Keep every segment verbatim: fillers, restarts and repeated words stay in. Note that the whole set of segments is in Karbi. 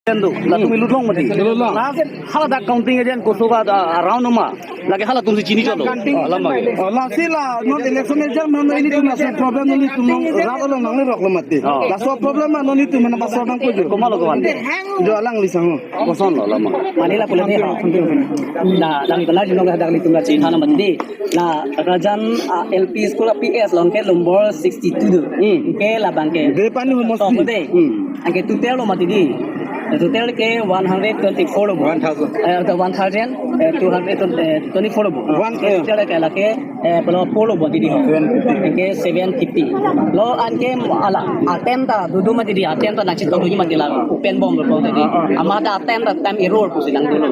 Endo, latum ilut long mati. Ilut long. Lasi haladak counting agent kosoka da around ma. Lake halatum si chini cholo. Counting. Oh, lama. Oh, lasi la non election agent ma non ilitum laso problem ilitum rat along nanglerok lo mati. Oh. Laso problem ma non ilitum mana pasal bang ko jo. Komatlo komat. Jo alangli sangho. Koson lo lama. Mane la pulane ha. Na, nang ipala jino hadak ilitum la chini than mati. La Rajan, ah, L P school a P S along ke nombor sixty-two do. Hmm. Ke labang ke. Depani homosti. Top de. Hmm. Anke total lo mati di. Total ke one hundred twenty-four lo. One thousand. Eh, the one thousand, eh, two hundred, eh, twenty-four lo. One, eh, total ke lake, eh, pula four lo mati di. Seven fifty. Anke seven fifty. Lo anke ala attempt ta dudu mati di, attempt ta nangchit dudu mati la. Open bomb lo mati di. Ah, ah. Amat attempt ta time error pusi nang dulu.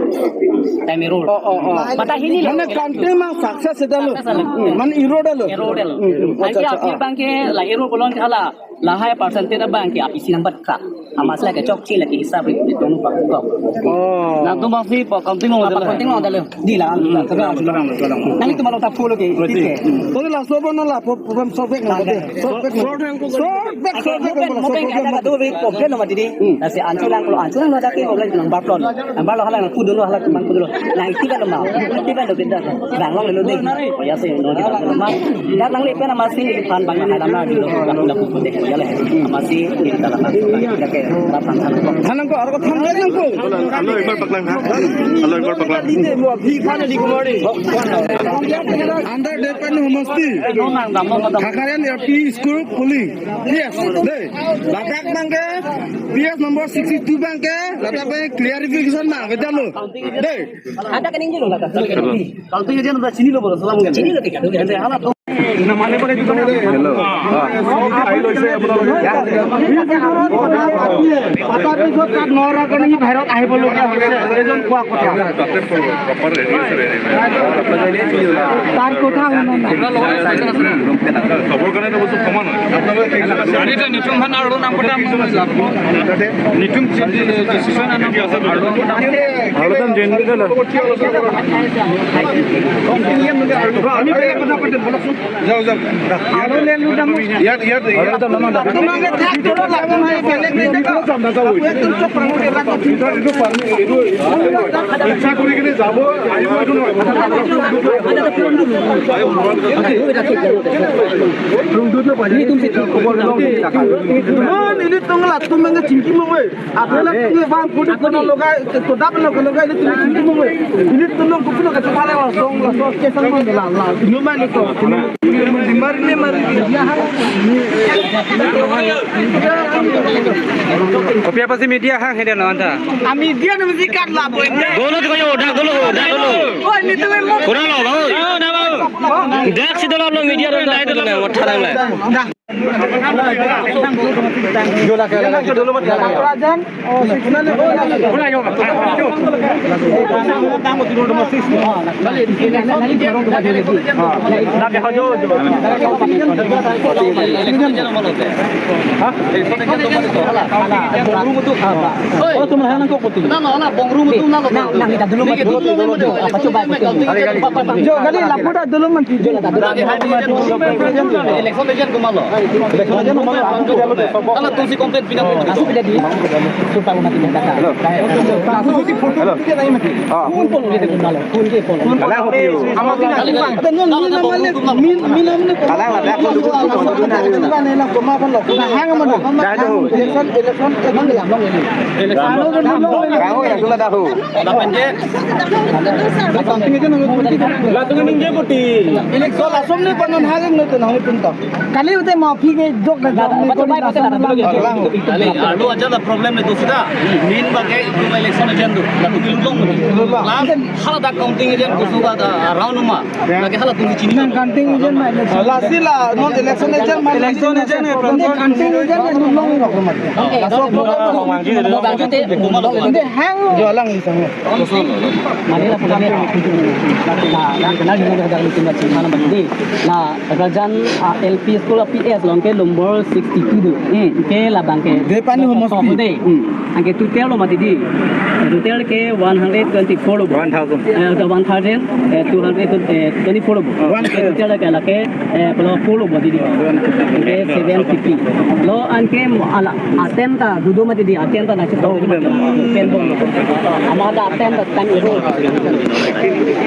Time error. Oh, oh, oh. Mata hini lo. Mane counting ma success ita lo. Success lo. Hmm, mane error ta lo. Error ta lo. Hmm, hmm. Anke acha, acha, aphi ah. Bang ke la error bolong ke hala. Lahai percentage abang ke aphi si nangbat kra. Amat sila ke chokche lake hisab ri tong pak kok. Oh. Nangtum bang si pa counting lo. Apa counting lo ta lo. Di la. Hmm. Nanglitum along ta follow ke. Berarti. Tit ke. Hmm. Tadi laso bon la po program solve nang de. Solve nang. Solve, solve, solve, mopeng, mopeng solve, ada solve. Kado ri problem lo mati di. Hmm. Lasi anchot lang lo, anchot lang lo, ada ke problem nang baplon. Nang baplo hala nang kudu lo, hala teman kudu lo. Nang iti kan lo mau. Iti kan lo kita. Bang long lo de. Oh ya, si no di bang long. Dak nangli pen amat si ilitum aphan bang nang halam lo di lo. Dak dak kudu de ya le. Amat si di dalam. Dak ke rap tang tang. Thanang ko, aro ko thanang ko. Hello, ekbar paklang ha. Hello, ekbar paklang. Under Depani homosti. Khakarian L P school polling. Yes, dei. Ladak bang ke, P S number sixty-two bang ke, ladak bang clarification ma, beda lo. Dei. Ada kening dulu ladak. Kalau tu aja udah sini lo, bro, salam kan? Sini lo, tiga dulu. Ada hal apa? Hello. Ah. আহি লৈছে আপোনালোকে। এটা পিছত তাত নৰা কাৰণে সি বাহিৰত আহিবলগীয়া হৈছে, এইজন কোৱা কথা। তাৰ কথা শুনা নাই। চবৰ কাৰণে এটা বস্তু সমান হয়। আপোনালোকে ঠিক আছে। Sorry, নিতুম হান আৰু নাম কটা নিতুম ডিচিশ্যন আনো আৰু নাম কটা। আমি বেলেগ কথা পাতিম, বলকচোন। যাও, যাও। ইয়াত, ইয়াত, ইয়াত। তোমাকে থাক, তোরা লাগতো না, বেলেগ বেলেগ। এইটো পাৰি, এইটো ইচ্ছা কৰি কিনে যাব, আহিব, এইটো নহয়। Ini tong la tum mangga chingki mong we. Athe la tum bang kudu kono logai, to dap lo kono logai, ini tum chingki mong we. Ini tum nong kudu lo kachethale wa song la so kesan mong la la. Inu ma ni to. Mari ni mari. Kopi apa si media hang hede lo anta? Ami dia na mesti kat la boy. Dolo to yo, dak dolo, dak dolo. Oh, ini tum mong. Kurang lo, bang. Dak si dolo lo media lo, dak dolo, nang, nang, nang. Election agent komatlo? Election agent komatlo? Ala tumsi complaint pina. Hello. Hello. Ah. Kalang la, dak. Election, election, election. Lapen je. Latum ningje poti. Election asom ne panon hagen no tenang pun tak. Kali ute ma phi ke jok na jok ni ko na. Kali, alo aja la problem le to sudah. Min bage itu election agent tu. Latum ilung. Latum haladak counting agent kosoka da around ma. Lake halatum chini. Nang counting agent ma election. Lasi la non election agent ma election agent. Counting agent ma ilung. Laso program. Inde hang. Jo alang isang. Mane la program. Na, na, na, na, na, na, na, na, na, na, Rajan, ah, L P school a P S. Along ke nombor sixty-two do. Hmm. Ke labang ke. Depani homosti. Top de. Hmm. Anke total lo mati di. Total ke one hundred twenty-four lo. One thousand. Eh, the one thousand, eh, two hundred, eh, twenty-four lo. One. Ke total ke lake, eh, pulo four lo mati di. One fifty. Ke seven fifty. Lo anke ala atem ta dudo mati di, atem ta na chito. Oh, benar. Pen bom. Amada atem ta time ero.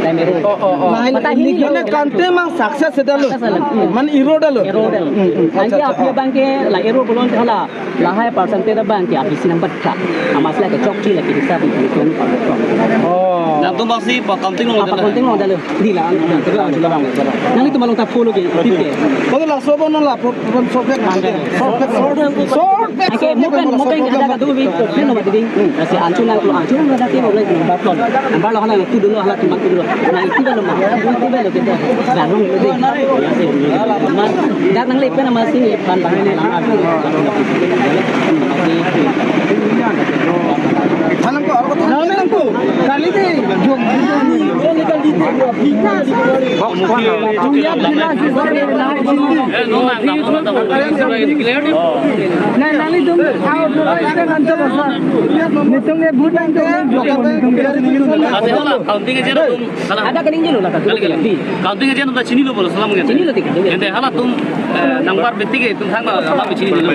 Time ero. Oh, oh, oh. Mata hini. Mane kante mang success eda lo. Success eda lo. Mane ero da lo. Ero da lo. Hmm, hmm. Anke, accha, accha, aphi abang ke la ero bolon ke hala. Lahai percentage abang ke aphi si nang batta. Amat la kechokche la ke hisab ni tung. Oh. Nangtum bangsi pa counting lo. Apa counting lo da lo. Di la. Nanglitum along ta follow ke, tip ke. Kau la sobo no la, pro-, pro-, short back. Short back. Short back. Ake, mo pen, mo pen, ada kadu bi, pen lo mati ding. Kasi anchu nang lo, anchu nang ada ke mo le, number ton. Number lo hala, tu dulu hala, tu mak tu dulu. Na itu dah lo mak, itu dah lo kita. Baru lo ding. Ya, sih. Mat, dak nang le pen nama sini, pan bang. Halam ko, halam ko. Kali ding. Ada kening jelo lah, kali, kali. Counting agent ta chinilo bolo, salam agent. Chinilo, chinilo. Ente halatum, eh, number betik ke, tum thang na, halatum chinilo.